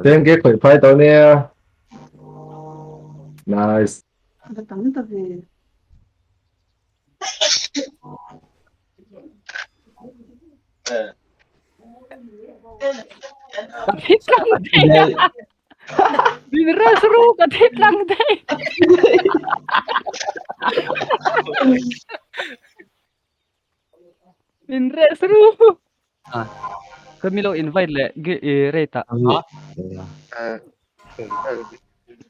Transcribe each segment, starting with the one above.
Teng ke khawih phai tawh nia. Nice. Va tam ta ve. Ka thi tlang thei. Min res ru ka thi tlang thei. Min res ru. Ah. Ka mi lo invite le gi i rate ah.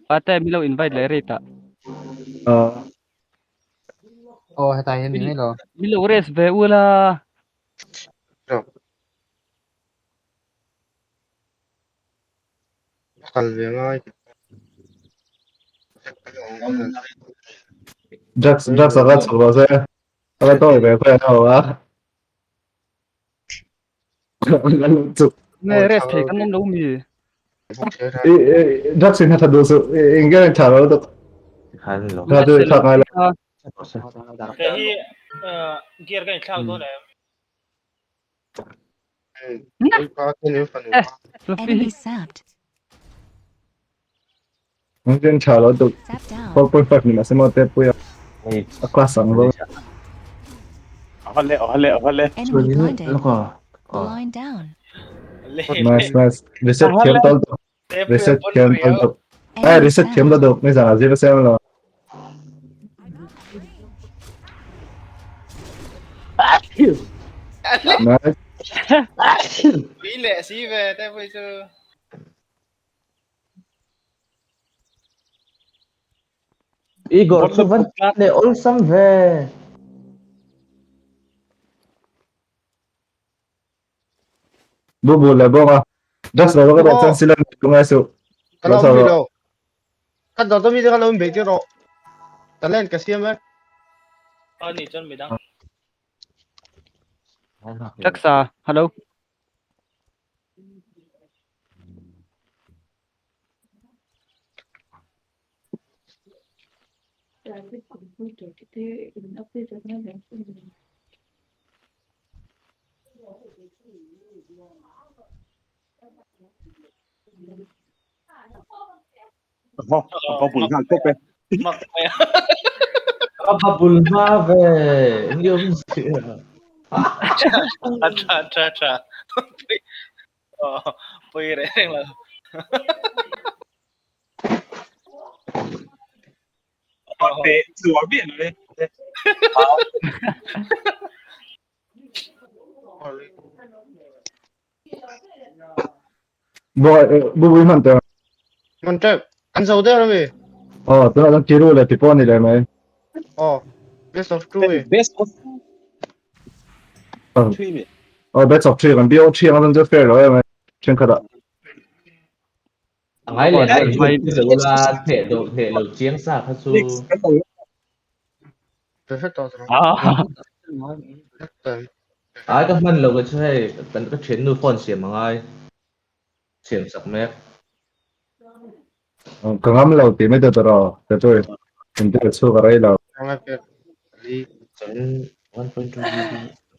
Pate mi lo invite le rate ah. Ah. Aw hetah hian ni mai lo. Mi lo res ve ula. Kal ve ngai. Drugs drugs anga chhuk rawh se. Anga tawi ve khawi an ho a. Nge rest thei kan awm lo mi. Drugs in ha tha duh suh. Engge tha lo lutuk. Tha duh thlak ngai lo. Kei hi gear ka inthlak dawn em? Enemy sapped. Engge tha lo lutuk. Sap down. 4.5 ni mahse maw te puia. A class ang lo. Ahale ahale ahale. Enemy blinded. Loka. Blind down. Nice nice. Reset thiam tawh lutuk. Reset thiam tawh lutuk. Eh Enemy reset thiam sapped. lutuk. Ni zan ah zir siam lo. Nice. Pui leh si ve te pui chu. Igor chu van leh awlsam ve. Bu bu leh bawk a. Just lo ka rawh chuan sila ni ngai suh. Ka lo awm lo. Ka dawt ami te ka lo in beih tir rawh. Talent ka siam e. A ni chuan midang. Taksa, hello. Private computer te in update a ngai reng em? Ka bul nghal tawp e. Mak mai a. Ka bul hma ve. Eng nge awm zia. A tha tha tha. Pui reng reng lo. Te zuar miah lo e. Bu bu hman tawh. Man tep. An zo der ami. Oh, tunah chuan Kiru leh Pipo a ni leh mai. Oh, best of two e. Best of three mi. Oh, best of three kan BO3 ang chuan chu fair lo em ai. Thenkhat ah. A ngai leh ngai mai zo la theh do theh lo chiang sa kha chu. Ai ka hman lo ka chu hei kan ka thian nu phone siam angai siam sak mek. Ka ngam lo ti mai ta tawh ka chu in te chu ka rei lo. Chuan 1.2 GB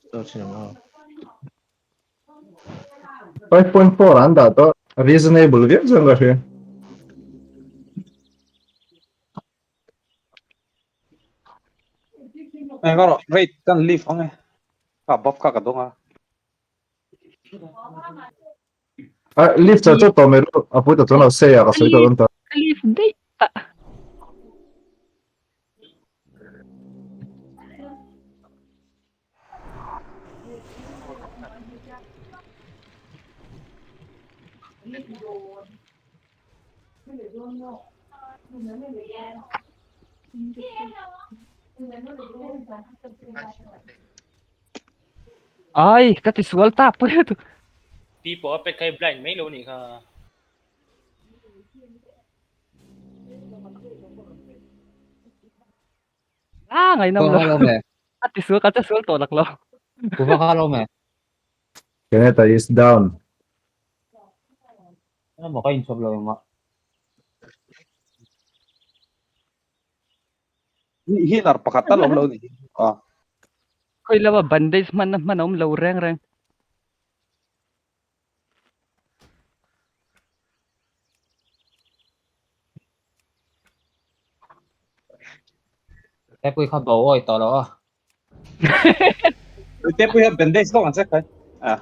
store chin ang a. 5.4 an dah tawh reasonable viau chuan ka hria. Eng rawh rate kan leave ang e. Ka buff kha ka dawng a. Ah, leave char char tawh mai ru a pui ta chuan lo say a ka sawi tawh dawn ta. Ka leave daih ta. Ai, ka ti sual ta pui tu. Pi pawh a pek kha i blind mai lo nih kha. Ah, ngaihnawm lo. A ti sual ka che sual tawh lak lo. Kuva kha lo me. Keneta is down. Ano mo ka inchop lo ma. Healer pakhat tal awm lo ni. Ah. Khoi lama bandage hman na hman a awm lo reng reng. Tepui kha bo awi tawh lo a. Tepui hian bandage lawk ang che khai. Ah.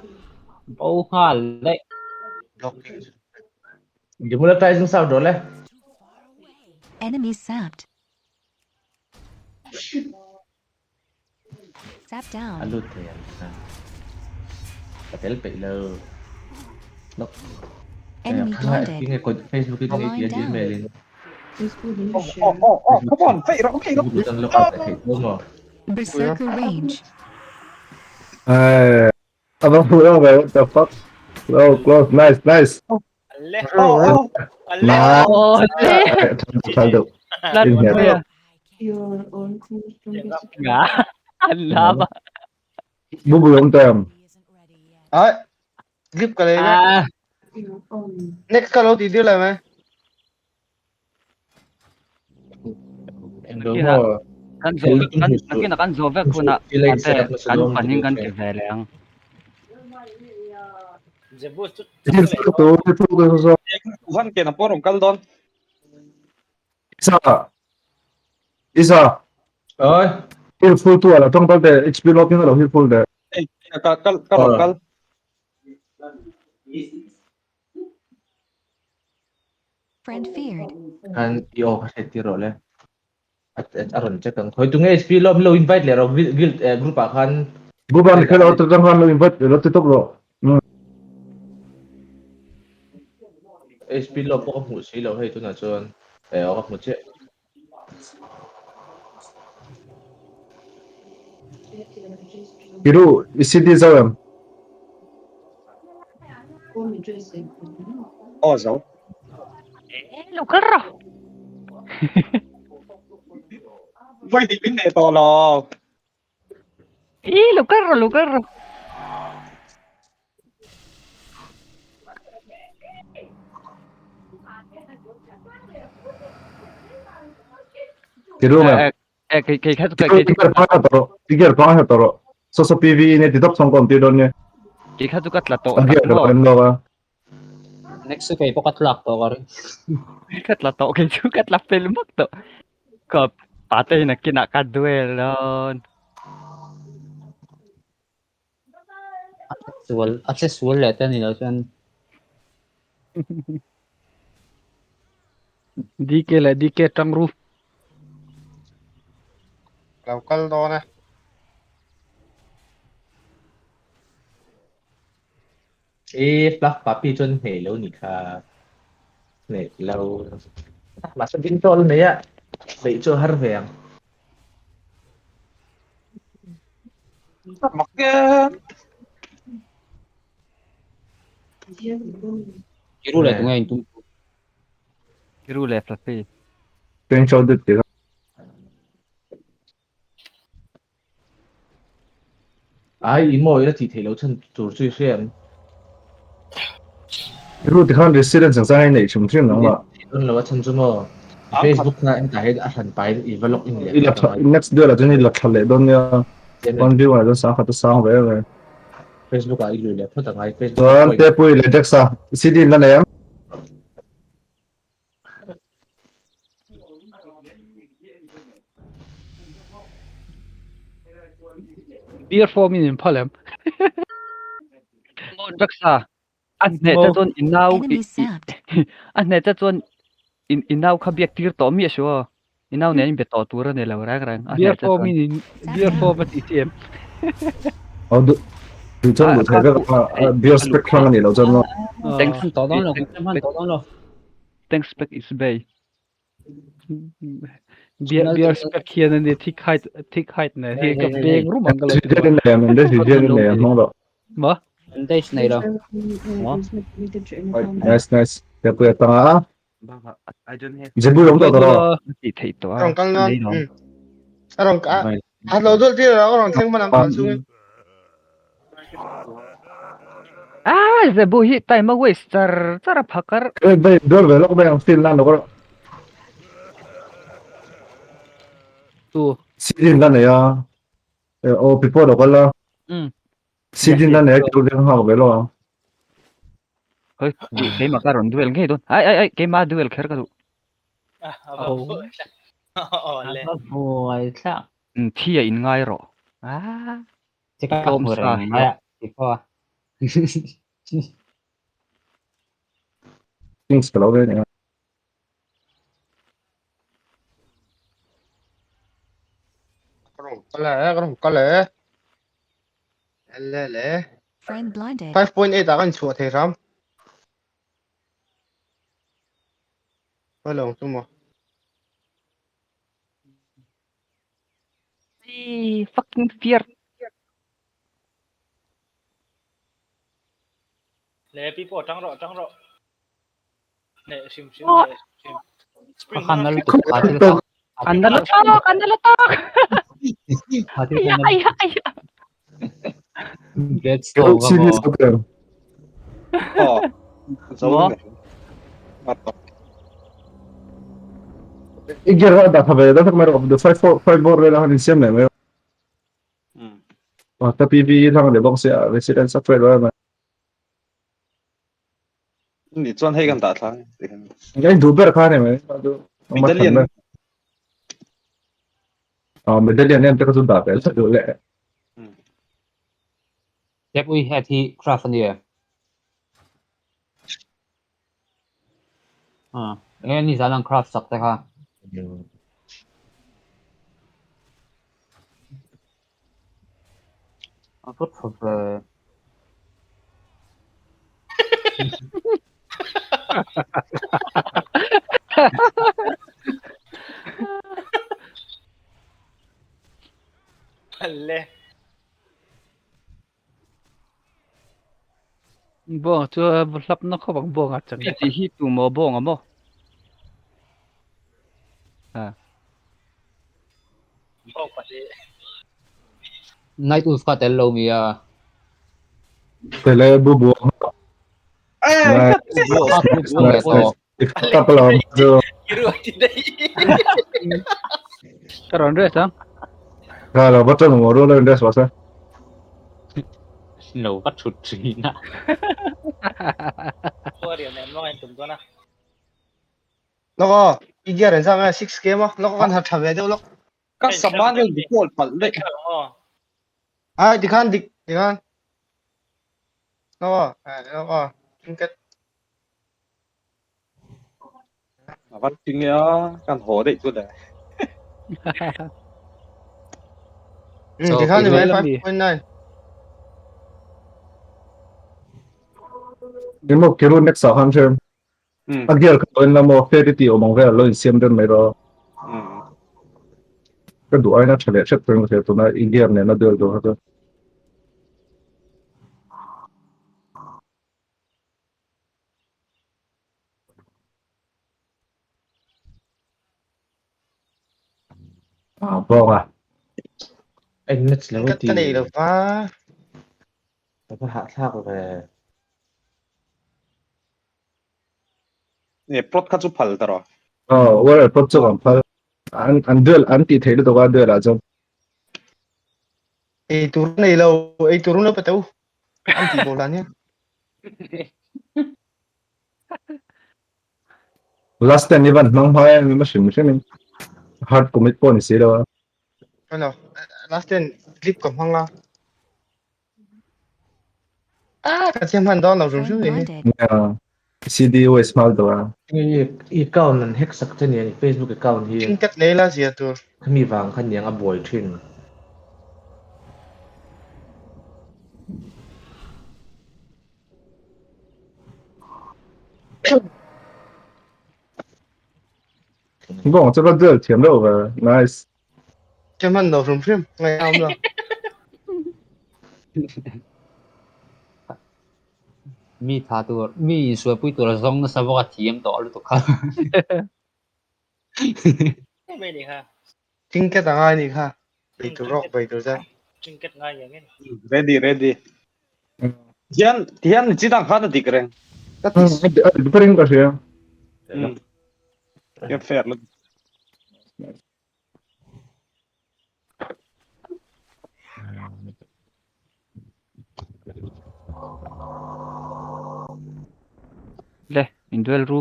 Bo nghal daih. Demoralizing sound rawh le. Enemy sapped. Sap down. A lut thei ang kha. Ka tel peih lo. Lok. Enemy blinded. Tinge ko Facebook in nge tia Gmail in. Oh oh oh oh come on feih rawh feih rawh. Facebook tan lok out theih tho maw. Berserker rage. Eh, a va hmuh lo ve, what the fuck. Close, close, nice, nice. Alle. Oh oh. Alle. Nice. Oh, le. Tha deuh. Lan puia. Your own strongest. Nga. An lama. Bubu awm tawh em? Ai, clip ka lei mek. Ah. Your own. Next ka lo tih tir lai mai. Englo maw? Kan zo kan nakin kan zo vek hunah ate kan panin kan ti ve leh ang. Jebus chu Van ke na pawh rawn kal dawn. Isa Isa Oi. Heal full tu ala tawng tal teh HP lock in alo heal full teh. Ka kal ka rawn kal. Friend feared. Khan i aw kha hriat tir rawh le. A rawn check ang. Khawi tunge HP lo min lo invite leh rawh guild group ah khan. Group ah nikhail lo tang khan lo invite lo ti tawp rawh. HP lo pawh ka hmuh si lo hei tunah chuan eh aw ka hmu chiah. Kiru i CD zo em? Aw zo. Eh, lo kal rawh. Vawi hnih min nei tawh lo. Eh, lo kal rawh, lo kal rawh. Kiru ma'am. Eh, kei kei kha kei Tiger pang ha tawh rawh. Tiger pang ha tawh rawh. So so PV ne ti dap chhawng ka awm tir dawn nia. Kei kha chu ka tla tawh A gear ka lo en lawk a. Next chu kei pawh ka tlak tawh ka ring. Ka tla tawh kei chu ka tla fel mak tawh. Ka pate in a kinah ka duel dawn. A sual a che sual leh te a ni lo chuan. DK leh DK tang ru. Lo kal dawn e. E fluff puppy chuan hneh lo ni kha. Hneh lo. Mahse ding tawh nei a. Beih chu a har ve ang. Mak e. Kiru leh tunge in tum. Kiru leh fluffy. Peng chau deuh tih. Ai i maw ila tih theih loh chhan tur chu i hria em? Ru ti khan resident chang chang a neih hrim hrim ang mah. Tih dawn lo a chhan chu maw Facebook kha hetah hian a hran pahin i va log in leh I la tha next duel ah chuan i la tha leh dawn nia. One view ah chuan sang khat a sang ve ve. Facebook ah i lui leh phawt ang ai Facebook Chuan Tepui leh Jax-a CD in la nei em? Beer form in in phal em? Jaxa a hneh te chuan i nau Enemy sapped. a hneh te chuan in i nau kha biak tir tawh miah suh aw. I nau nen in be tawh tur a ni lo reng reng a Beer hneh te form chuan. in in beer form a tih chi em? Aw duh duh chuan duh thei vek a beer spec hrang a nih loh chuan maw. Thanks. Hman tawh dawn lo, hman tawh dawn lo. Thanks spec is bay. Beer beer spec hian ani thick height thick height ne hi ka beng rum ang ka lo ti Zidane nei ang de Zidane nei ang hmang rawh. Ma? Bandage nei lo. Nice nice. Te pui atanga a. Jebu awm tawh tawh. Tih theih tawh a. Rawn kal nan. A rawn ka a lo dul tir a rawn thleng hman ang kal chungin. Ah, Zebu hi time a waste char char a phakar. Ê, bay đưa về lúc bay ang steel nan lo Tu. Sidin la nei a. O pipo lo kal la. Sidin la nei a kiu leng hak ve lo ang. Hoi, keimah ka rawn duel ngei dawn. Ai ai ai, keimah duel kher ka duh. Oh. Awle. A buai thlak. Thi a in ngai rawh. Ah. Che ka hmu reng mai a ti pawh a. Things ka lo ve nia. Ka rawn kal e, ka rawn kal e. Le le. Friend blinded. 5.8 ah kan chhuah thei hram. Hello, chu maw. Eee, fucking fear. Le pi pawh tang rawh tang rawh. Ne hrim hrim ne hrim. Spring Khan na lutuk kha thil kha. An na lutuk, an na lutuk. Kha thil Ai kha. ai ai. Dead stone ka Serious maw. okay. Oh. Zo Maw? ne. I gear ka dah tha ve da tak mai rawh. The 5 4 5 bor vel han insiam leh mai. Ah, ta PV thang le bawk sia resident software vel mai. Ni chuan hei kan dah thla. Ngai duh ber kha ni mai. Medallion. Ah, medallion em te ka chu dah ve la duh le. Yep, ui head hi craft ani e. Ah, enge ni zan ang craft sak te kha. A va tha ve. Le. Bawng chu hlap na khawp ang bawng a chang. Ti hi tu maw bawng a maw? Ah. Bawng pahnih. Night Wolf kha tel lo mi a. Tele bu bu. Eh, Nice, nice. Couple of chu. Kiru ti dai. Ka rawn rest ang. Ka lo button mo ro lo rest wasa. Lo va thut thin a. Warrior nen maw in tum dawn a. Loko, i gear an sang a 6 k maw? Loko kan ha tha ve deuh lok. Ka saman vel bi kawl palh daih. Ai tikhan dik tikhan. Loko, ai loko. Trinket. A van ting e a, kan haw daih chu le. Tikhan ni mai 5.9. Ni mo kiru next ah khan hrem. A gear kha in la mo ferity awm ang vel lo in siam rem mai rawh. Ka duh aina tha leh hrep reng thei tuna i gear nen a duel duh kha chu. Ah, bawng a. Eng match lo Ka ti. ka nei lo va. Ka va hahthlak ve. Ne plot kha chu phal ta rawh. Oh, warrior plot chu kan phal. An an duel an tih theih lutuk a duel ah chuan. Ei tur nei lo, ei tur lo pe teu. An tih bo dan hian. Last stand i van hmang hma em a hrim hrim in hard commit pawh ni si lo a. Ano, last stand clip ka hmang a. Ah, ka thiam hman dawn lo hrim hrim ni hi. Yeah. CD waste hmal tawh a. I account an hack sak che nia i Facebook account hi. Trinket nei la zia tur. Khami vang kha niang a buai thin. Bawng chu va duel thiam deuh ve. Nice. Thiam hman lo hrim hrim ngai am lo. Mi tha tur, mi insualpui tur a zawng nasa bawk a thiam tawh lutuk kha. Mai ni kha. Trinket a ngai ni kha. Bei tur rawk bei tur che. Trinket ngai nge nge. Ready ready. Tihian tihian chi dang khan a dik reng. Ka ti A dik reng ka hria. Ka fair lutuk. Le, in duel ru.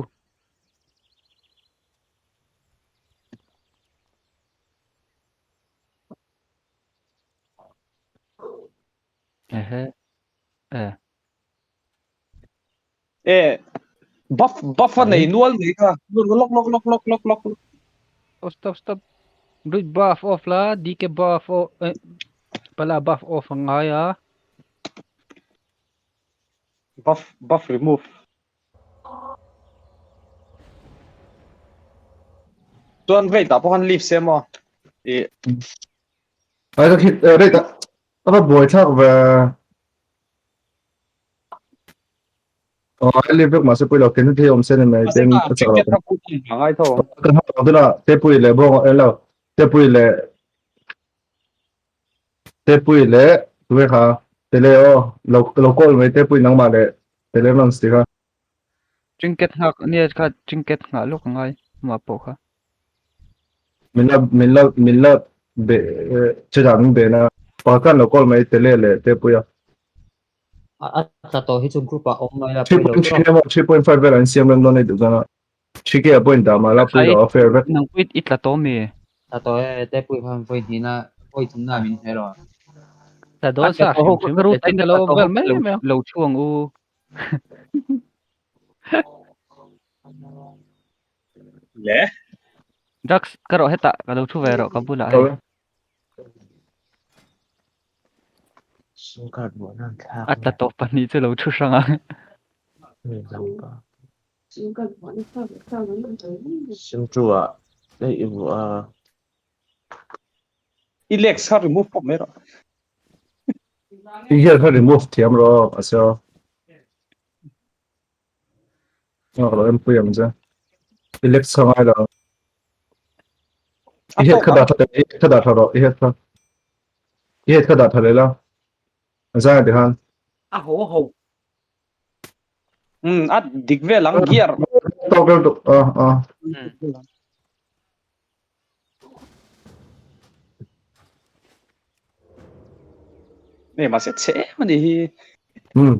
Ehe. Eh. E buff buff a nei nual mai kha. Lok lok lok lok lok lok. Oh, stop stop. Druid buff off la, DK buff off, eh, pala buff off ang ngai a. Buff buff remove. Chuan rate ah pawh khan leave se maw? I Ai ka khit rate a a va buai thlak ve. Aw ai leave vek mahse pawilo ken thei awm se ni mai ten a chak lo. Ngai tho. Kan ha tawh tuna tepui leh bawng elo tepui leh tepui leh tuwe kha tele aw lo lo call mai tepui nangmah leh tele rawn ti kha. Trinket nghak nia kha trinket nghah lawk a ngai mah pawh kha. Min la min la min la be che dan min be na pakhat khan lo call mai tele leh tepui a. A tla tawh hi chu group ah awm mai a pawilo tawh. 3.3 emaw 3.5 vel an siam rem dawn a ni duh chuan a. 3k a point dah mah la pui lo a fair vek. Nang pui i tla tawh mi? Tla tawh e, tepui khan vawi hnihna vawi thumna min hre rawh. Tla dawn sa hrim hrim Ka a ru tain ka lo awm vel mai mai a. Lo thu ang u. Le. Drugs ka rawh hetah ka lo thu ve rawh ka bulah hei. A tla tawh pahnih chu lo thu hrang a. I legs kha remove pawp mai rawh. I hian kha remove thiam rawh a sir. Ka lo en pui ang che. I legs kha ngai lo. I head kha dah tha i head kha dah tha rawh i head kha. I head kha dah tha leh la. A zai ti khan. A ho ho. Um a dik vel ang gear. Tawk vel tuk a a. Ne mahse chhe em ani hi. Um.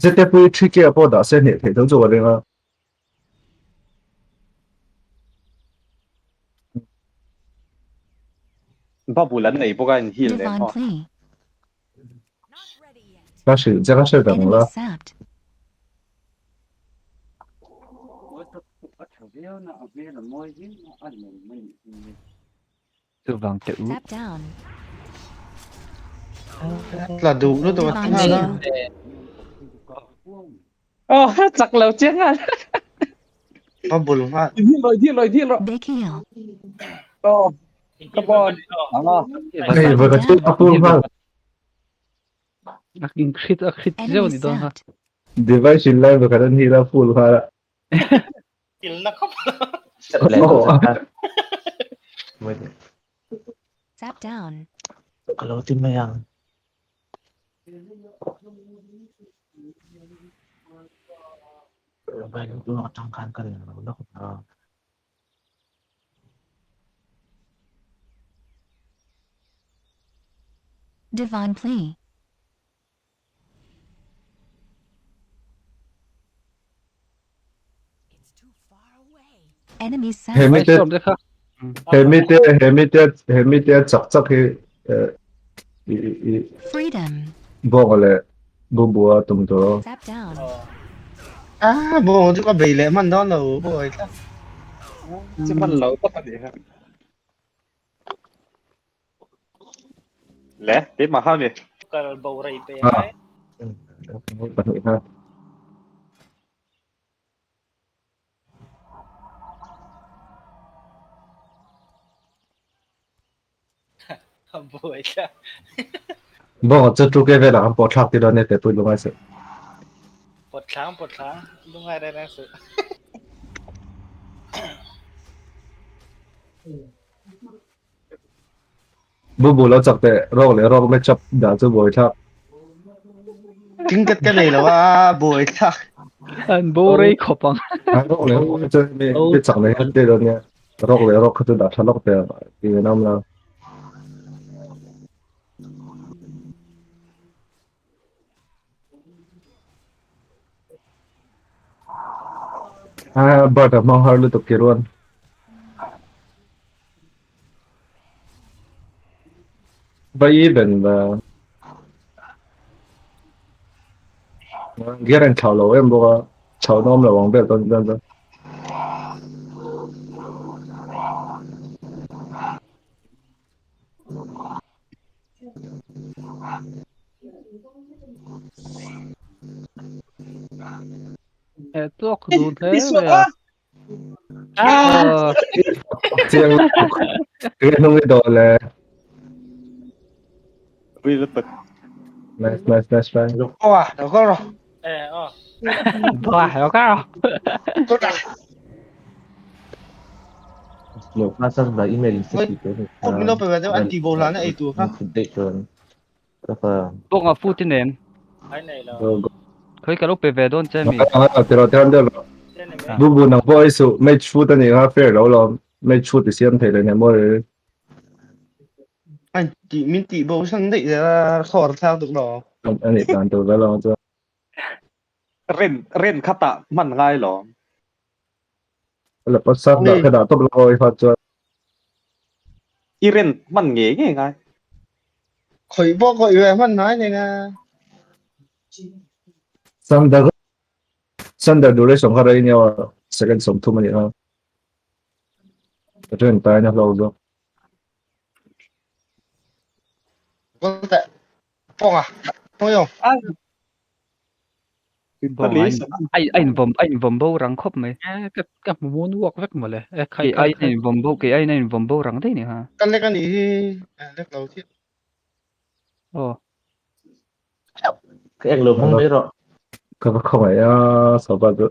Zete pui 3K a pawh dah se hneh theih tho chu ka ring a. Bubble an nei bawk a in heal nen Divine maw. plea. Ka hrilh che ka hre reng Enemy la. sapped. Chuvang teh u. Step down. Tla duh lutuk a Divine tla la. shield. Oh, chak lo chiang a. Ka bul nghal. Heal rawh, heal rawh, heal rawh. Big heal. Oh, come on. Anga. Hei, va ka chu a full nghal. A in crit a crit zeuh Enemy ni dawn kha. sapped. Device in lai va kan heal a full nghal a. Ilna khawp. Oh. Step down. Ka lo ti mai ang. Atang khan ka ring lo lawk a. Divine plea. Enemy He sapped. mi te Storm te kha. he mi te he mi te he mi te chak chak hi i i Freedom. bawng leh bubua tum tur. Step down. Ah, bo chu ka bei leh hman dawn lo buai tlat. Chi man lo tak ani ha. Le, te ma ha mi. Kal bo rei pe Ah. ai. Pahnih kha. Buai tlat. Bawng chu 2K velah kan pawh thlak ti dawn e te pui lungai se. Pot thlang pot thlang lungai reng reng suh. Bubu lo chak teh rawk leh rawk match up dah chu buai thlak. Trinket ka nei lo a buai thlak. An bo rei khawp ang. A rawk leh rawk chu mi mi chak leh hian ti dawn nia. Rawk leh rawk kha chu dah tha lawk teh ti an awm lo. Ah, bird a hmang har lutuk ki ruan. Va even va. Gear an thlau lo em bawk a, chho na awm lo ang vel dawn dawn chuan. Eh, tuak dun hle mai a. Ah! Chiang lutuk. Ke hnung i dawh le. Pui lutuk. Nice, nice, nice try. Aw a, lo kal rawh. Eh, aw. Ba, lo kal rawh. Kal rawh. Lo kha sang da email in seki te ni. Kut min lo pe ve deuh an tih bo hlan a ei tur kha. Phut daih chuan. Ka fa. Bawk a foot i nem. Ai nei lo. Go, go. Khoi ka lo pe ve dawn che mi. Ah, tiro tiran deuh lo. Bu bu nang pawh i suh match foot a nih kha fair lo lawm. Match foot i siam thei lo nia maw ri. An tih min tih bo san daih zel a khawr thlak duk lo. A nih dan tur vel ang chuan. Ren ren kha tah hman ngai lawm. La pat sak dah kha dah tawp lo i fa chuan. I ren hman nge nge ngai. Khawih pawh khawih ve hman hnai nei na. Sandar Sandar duration kha rei nia second 30 a ni a. Ka ṭhen tai na hlo zawk. Kal teh. Pawng a. Pawng yo. Bawng a in a in vawm a in vawm bo rang khawp mai. Eh, ka ka hmu mun uak vek mawle. Eh, khai Kei khai ai khai. in vawm bo kei ai in vawm bo rang daih ni ha. Ka lek a nih hi. Eh, lek lo chiah. Aw. Ka ek lo hmang mai rawh. Ka va khawngaih a sofa chu.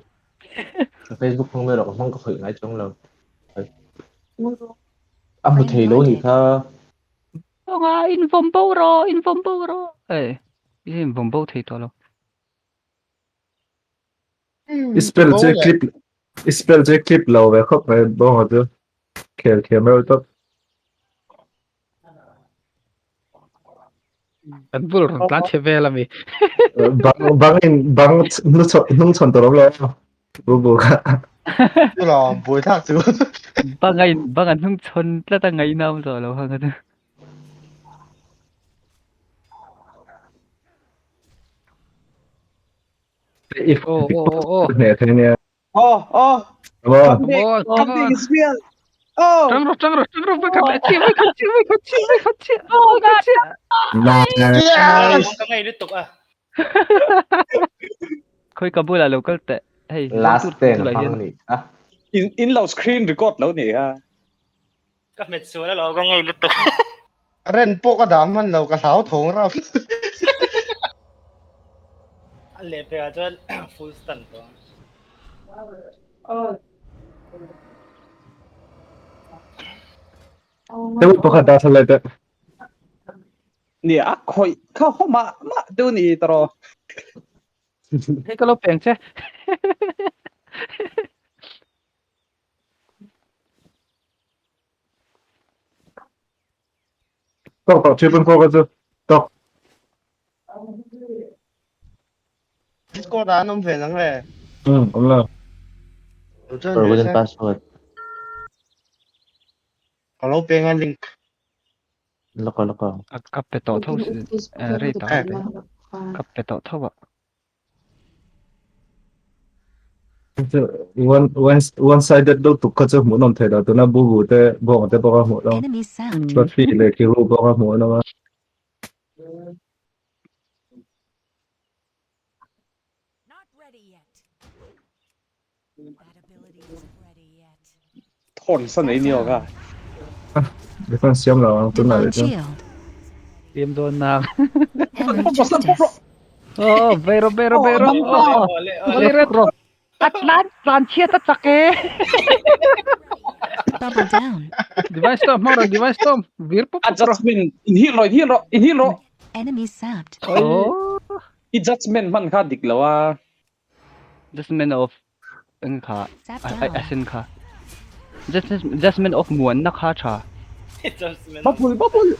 Ka Facebook hmang mai rawh ka hmang ka khawih ngai chuang lo. A hmu thei lo nih kha. Awnga in vawm bo rawh in vawm bo rawh. Eh, in vawm bo thei tawh lo. I spell chu clip i spell chu clip lo ve khawp mai bawnga chu. Khel thiam reuh tawp. Kan bul rawn tlan chhe vel ami. Bang bang in bang hnung chhawn tur awm lo. Bu bu kha. Chu lo buai thlak chu. Bang a in bang a hnung chhawn tlat a ngaihna awm zawh lo hang a. If Oh oh oh oh. hneh thei nia. Oh oh. Come on. Come on, come Come on. is real. Oh. Tang rawh, tang rawh, tang rawh, vai khat chi, vai khat chi, vai khat chi, vai khat chi, vai khat chi. Nice. Yes! Ka ngei lutuk a. Khoi ka bulah lo kal teh. Hei, Last tur ten bulah hmang hian. ni kha. In in lo screen record lo ni ha. Ka hmet sual a lo ka ngei lutuk. Ren pawh ka dah hman lo ka hlau thawng rap. A leh pek ah chuan full stun tawh. Te pakhat dah thal lai teh. Ni a khoi kha ho ma ma tu ni tro. Hei ka lo peng che. Tok tok 3.4 ka chu. Tok. Discord ah an awm ve nang le. Awm lo. Lo join ve Forgotten se. password. Ka lo peng a link. Laka laka. A pe tawh tho rate ah ka pe. Ka pe tawh tho a. One one one sided lo tuk kha chu hmuh nawm thei lo tuna bu bu te bawng te bawk a hmuh nawm. Enemy sapped. Trophy leh kiru bawk a hmuh nawm a. Thorn san ei ni ka. Defense siam lo ang tuna Divine leh chuan. shield. Tiam dawn nang. Hammer justice. Oh, vero vero vero. Oh, Ole ole. vero. A tlan tlan chhiat a chak e. Bubble down. Divine storm, hmang rawh, divine storm. Vir pawp pawp rawh. Adjustment in heal ro in heal ro in heal ro. Enemy sapped. Oh. I judgment hman kha dik lo a. Judgment of eng kha Sap a down. a sin kha. Judgment of muan na kha tha. Judgment. Bubble bubble.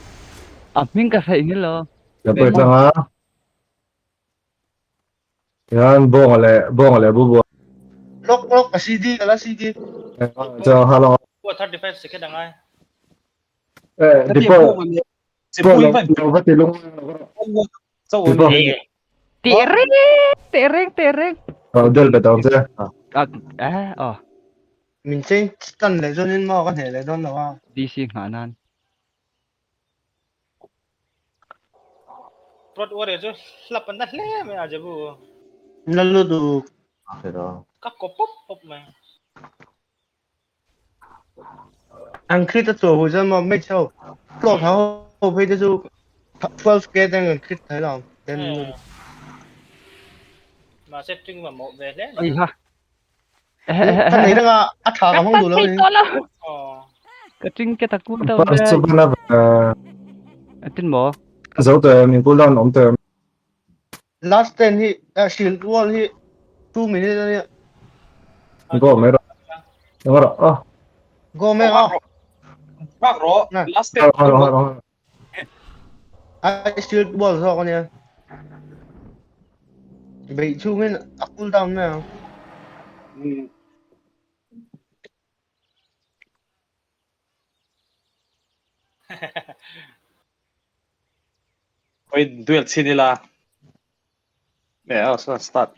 A hming ka hreih ngil lo. Ka pawh tlang a. Yan bawng leh bawng leh bu bu. Lok lok ka CD ka la CD. Chuan ha long. Pua 35 second angai. Eh, di pawh Se pawh pui lo van. lo va ti lung. Chau Di pawh. ni. Teh reng teh reng teh reng. Ờ, duel bet ang che. Ah, eh, oh. Min change tan leh chuanin maw ka hneh leh dawn lo a. DC nghah nan. Prot warrior chu hlap an na hle mai a Jebu. La lutuk. Ka ko pawp pawp mai. An crit a chhuah hu chuan maw match ho plot ho phei te chu 12k te an crit thei lo then Mahse tring mamawh ve hle Ai ha. Ka nei reng a a tha ka hmang duh lo ni. Ka tring ke ta cool down First chu bana Tin maw? Zo te min cool down awm te. Last ten hi shield wall hi 2 minute ania. Go mai rawh. Go rawh. Oh. Go mai rawh. Nghak rawh. Last ten. Rawh rawh. Ai shield wall zawk ania. Beih chhungin a cool down mai ang. Oi duel chin ila. Yeah, so start.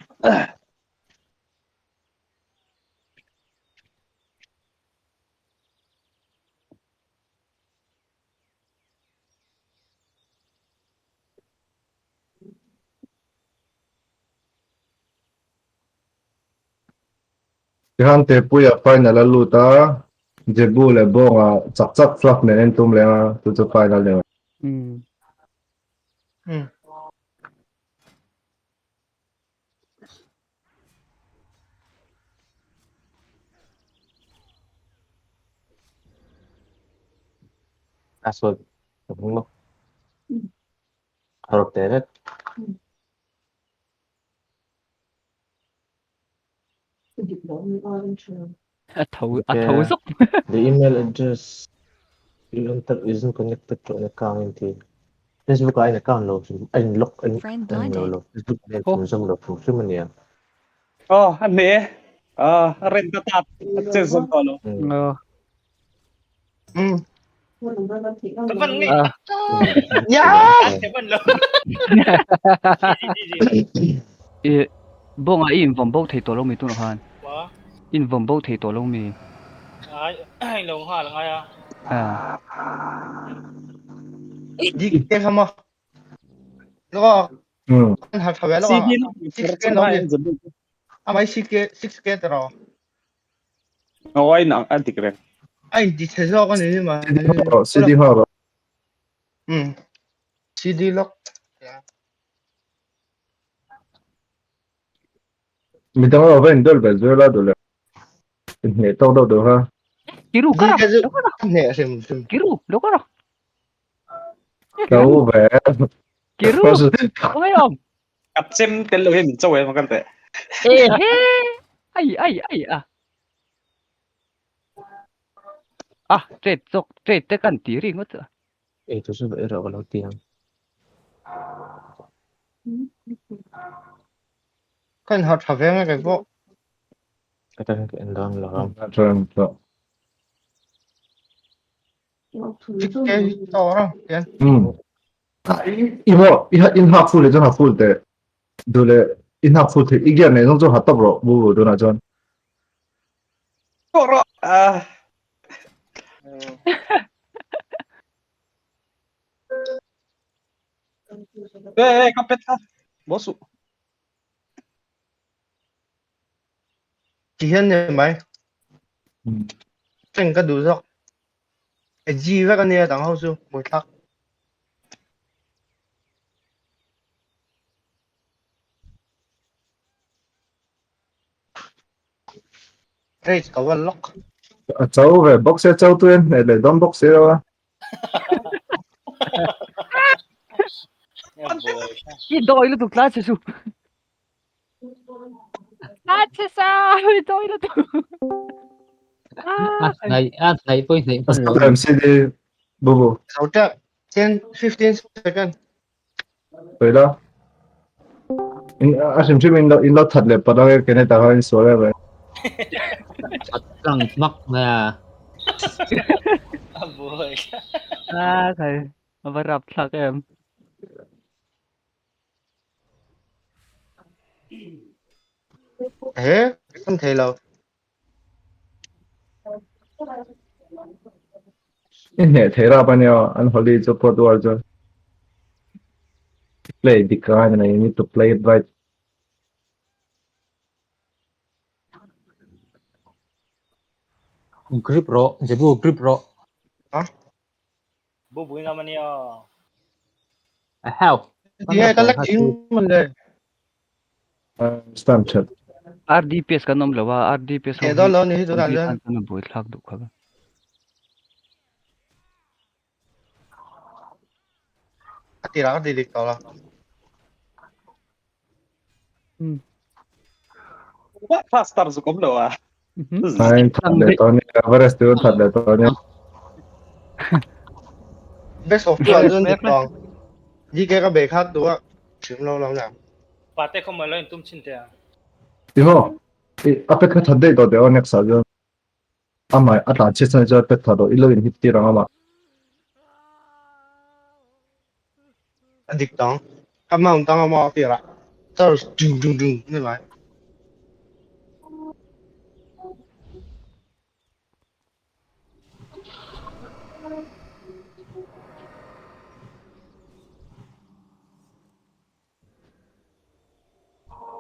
Tihan Tepuia final a lut a, Jebu leh Bawnga chak chak fluff nen en tum leh a, chu chu final ni mai. Password ka hmang lo. Harap teh vek. A tho a tho zuk. The email address you enter isn't connected to an account in ti. Facebook a in account lo a in lock in Friend lo blinded. lo Facebook a in zum lo phum hrim ania. Oh, an ne. Ah, a rem ta ta. Chen zam to lo. Ka van ngai Ah. Ya! Ka van lo. I Bawnga i invawm bo thei tawh lo mi tunah khan. Wa. Invawm bo thei tawh lo mi. Ai, ai lo nghal ngai a. Ah. Dik te kha maw. Lo kan har tha ve lo. 6k lo ni. Amai 6k 6k te ro. Oi nang an dik reng. Ai di che zo kan ni ma. CD ho ro. CD lock. Midang lo va in duel ve zui la duh leh. Inhneh tawk deuh deuh kha. Kiru ka ra. Hneh hrim hrim. Kiru lo ka ra. Lo ve. Kiru. Oi om. Ka chem tel lo hian min cho em kan teh. E he. Ai ai ai a. Ah, trade chok trade te kan ti ri ngawt. Ei tu chu va erawh ka lo ti ang. Kan har tha ve nge kei pawh. Ka tan ka en dawn lo. 6k hi to ra. Tian. I mo i in ha full le chuan ha full teh. Duh leh i hnak full thei i gear nei zawng chu ha tawp rawh bu bu tunah chuan. Tawh rawh. Ah. Ê ê ka pet kha. Bo su. Ti hian ni mai. Chen ka duh zawk. E G vek ania dang ho chu buaithlak. Rage ka va lock. A cho ve bawk sia cho tu en hneh leh dawn bawk si lo a. I dawi lutuk tlai che su. Tlai che sa i dawi lutuk. A hnaih a hnaih pawh i hnaih hman lo. MCD bu bu. Zo tep 10 15 second. Sawi la. In a hrim hrim in lo in lo that leh pat ang e Kenneth-a kha in sual em mai. That tlang hmak mai a. A buai. A khai a va rap thlak em. He kan thei lo. I hneh thei rap ania an Holi chu pawt uar chu. Play dik ka ngai you need to play it right. Grip rawh Jebu grip rawh. Bu bui ngam ania. A hell. Tinge ka lek ing man le. Stand that. RDPS kan awm lo a RDPS ho He dawn lo ni hi tunah hi chuan. tan chuan a buaithlak duh khawp a. A tirah ka ti dik tawh lo. What cluster zu kom lo a. Nine that leh tawh ania Everest chu that leh tawh ania. Best of two ah chuan dik tawh ang. DK ka bei kha duh a hrim lo lo nia. Pate khaw mai lo in tum chin teh ang. Timaw i a pet kha that daih tawh teh aw next ah chuan amah a tlan chhiat chhan chuan pet tha tawh i lo in hit tir ang amah. A dik tawh ang. Ka mount ang amaw a tirah. Charge dung dung dung ni mai.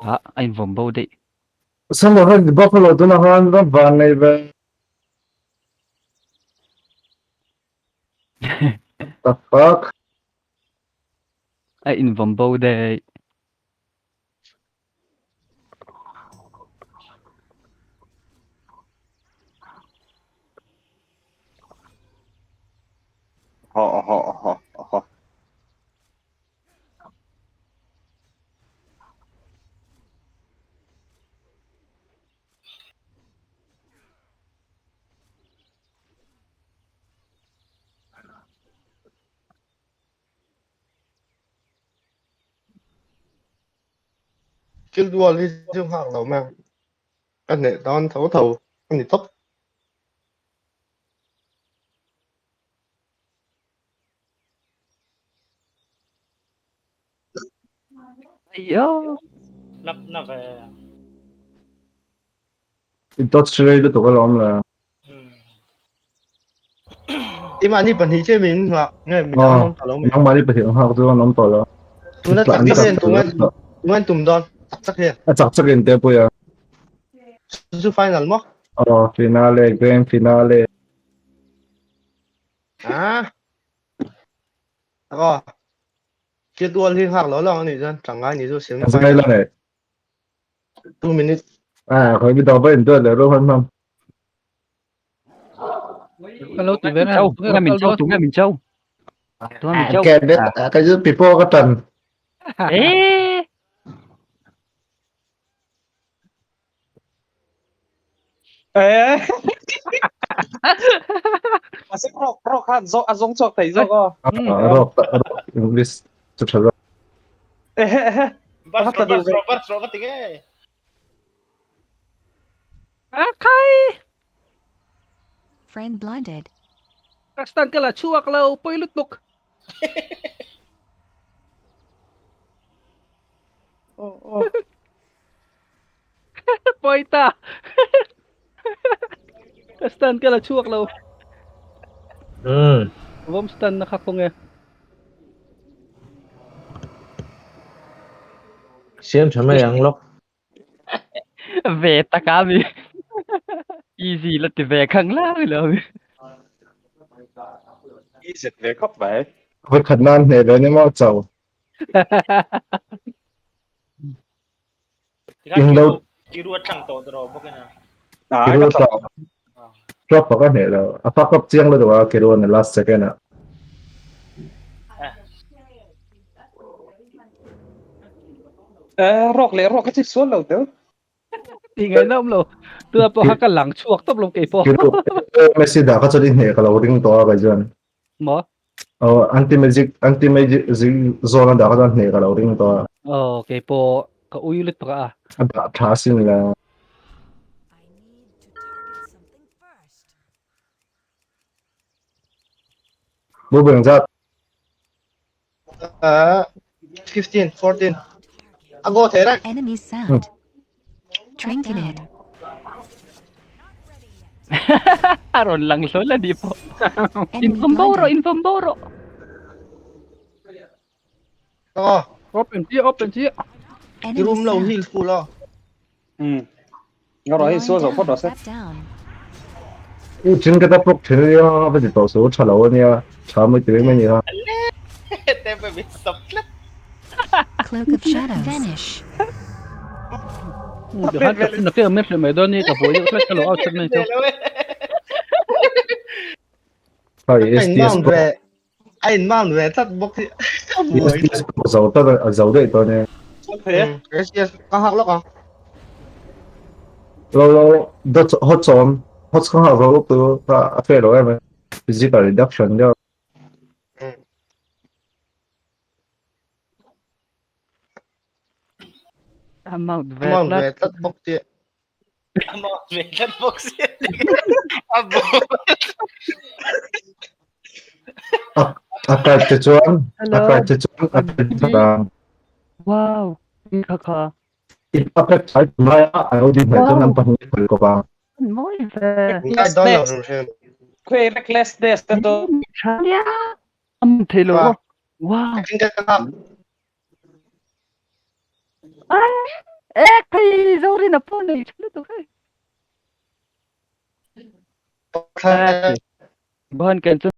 Ah, a invawm bo daih. Sandor khan Buffalo tunah khan ram van nei ve. The fuck? A invawm bo daih. Ho ho ho ho. Thil dual hi chu nghak lo mai ang. Ka hneh dawn tho tho a ni tawp. Ayo. Lap na ve. I dodge rei lutuk alawm le. I mahni pahnih che min nghah nge min an awm tawh lo mi? Nangmahni pahnih ang nghak chu an awm tawh lo. Tuna chak chak hian tunga tunga an tum dawn chak chak hian. A chak chak in te pui a. Chu chu final maw? Aw finale grand finale. Ah. Ako. Thil dual hi nghak lo lo ang anih chuan tangai ni chu semi final. Zai la nei. 2 minutes. Ah, khoi mi dawh in duat leh ro han hmang. Hello ti ve Châu, tunge min châu, tunge min châu. Tunge min châu. Ke bet ka ju pipo ka tan. Eh. Eh. Mahse rawk rawk khan zo a zawng chhuak thei zawk aw. Rawk rawk English chu tha zawk. Eh. Bus rawh bus rawh bus rawh ka ti nge. Akai. Friend blinded. Ka stand ka la chhuak lo pawi lutuk. Oh oh. Pawi ta. Ka stand ka la chhuak lo. Vawm stand na kha kawng e. Siam tha mai ang lawk. Ve taka mi. Easy la ti ve khang lang lo mi. Easy ve khawp mai. Voi khat nan hneh ve ni maw chau. In lo Kiru a tlang tawh tawh bawk ina. Kiru tlang. Drop ka hneh lo. A fuck up chiang lutuk a Kiru an last second ah. Eh rawk leh rawk a chi sual lo teu. Ti ngai na awm lo. Tuna pawh kha ka lang chhuak tawp lo kei pawh. Kiru Messi dah kha chuan i hneh ka lo ring tawh a kei chuan. Maw? Aw anti magic anti magic zawn a dah kha chuan hneh ka lo ring tawh a. Aw kei pawh ka ui lutuk a. A dah tha sin le. Bu beng zat. 15 14 a go thei reng. Enemy sapped. Trinketed. A rawn lang hlawl a ni pawh. Enemy Infam bo rawh, blinded. infam bo rawh. Aw. Open chiah, open chiah. I Enemy room lo sapped. heal full aw. Ừ. Ngó rồi Line xua rồi phốt down. rồi sẽ. Zap down. U trinket a proc thin ania a va ti tawh suh tha lo ania tha mai ti mai nia. Te pe min stop tlat. Cloak of shadows. Vanish. Tikhan ka na min hrilh mai dawn ni ka buai deuh hlek ka lo out chat mai chu. Hei A in SDS mount pawh ve a in mount ve tlat bawk hi a buai. SDS pawh zo tlat a zo daih dawn e. SDS ka nghak lawk ang. Lo lo dawt hot sawm hot ka nghak zo lutuk tu kha a fair lo em mai physical reduction deuh. A mount ve Mount tlat. ve tlat bawk chiah. A mount ve tlat bawk sia. A bo. A card te chuan a Hello. card te chuan a card tlat ang. Wow. Kha kha. A card thai lai a a lo din hmel chuan an pahnih a kawp ang. Mawi ve. Kai dawn lo hrim hrim. Khuai recklessness te to. Tha nia. Am thei lo. Wow. Trinket ka nghak. E khai Zorin a pawh nei tha lutuk hei. Gohan ken chu.